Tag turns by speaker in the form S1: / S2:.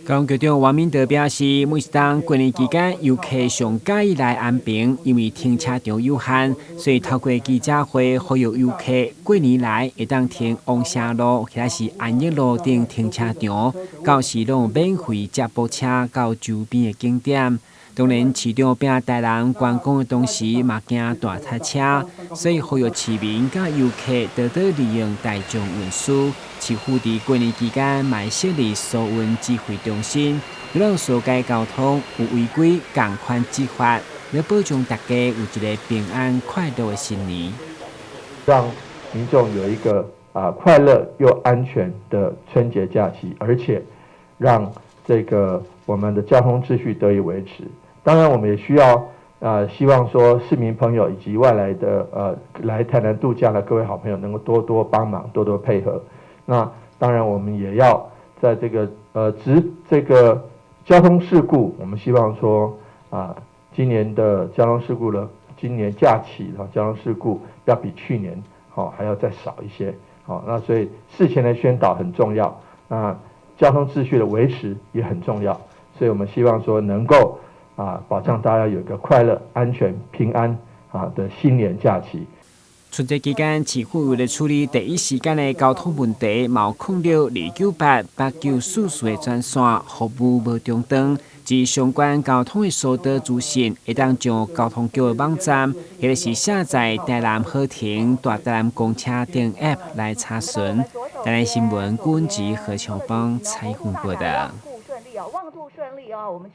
S1: 交通局長王明德表示，每一冬過年期間遊客上佮意來安平，因為停車場有限，所以透過記者會呼籲遊客過年來會當停王城路或者是安益路等停車場，到時攏有免費接駁車到周邊的景點。當然，市長拚台南觀光的同時，嘛驚大塞車，所以呼籲市民佮遊客多多利用大眾運輸。市府佇過年期間嘛設立疏運指揮中心，讓疏解交通有違規仝款執法，來保障大家有一个平安快樂的新年。
S2: 讓民眾有一個快樂又安全的春節假期，而且讓這個我們的交通秩序得以維持。當然，我們也需要希望說市民朋友以及外來的來台南度假的各位好朋友能夠多多幫忙，多多配合。那當然，我們也要在這個執這個交通事故，我們希望說今年的交通事故呢，今年假期的交通事故要比去年好還要再少一些。好，那所以事前的宣導很重要，那交通秩序的維持也很重要，所以我們希望說能夠保障大家有一個快樂、安全、平安的新年假期。
S1: 春節期間，市府為了處理第一時間的交通問題，嘛有06988944的專線服務無中斷。至相關交通的疏導資訊，會當上交通局的網站，或者是下載台南好停、大台南公車等 App 來查詢。台南新聞郭文吉何秋邦採訪報導。
S3: 順利哦，望兔順利哦，我們。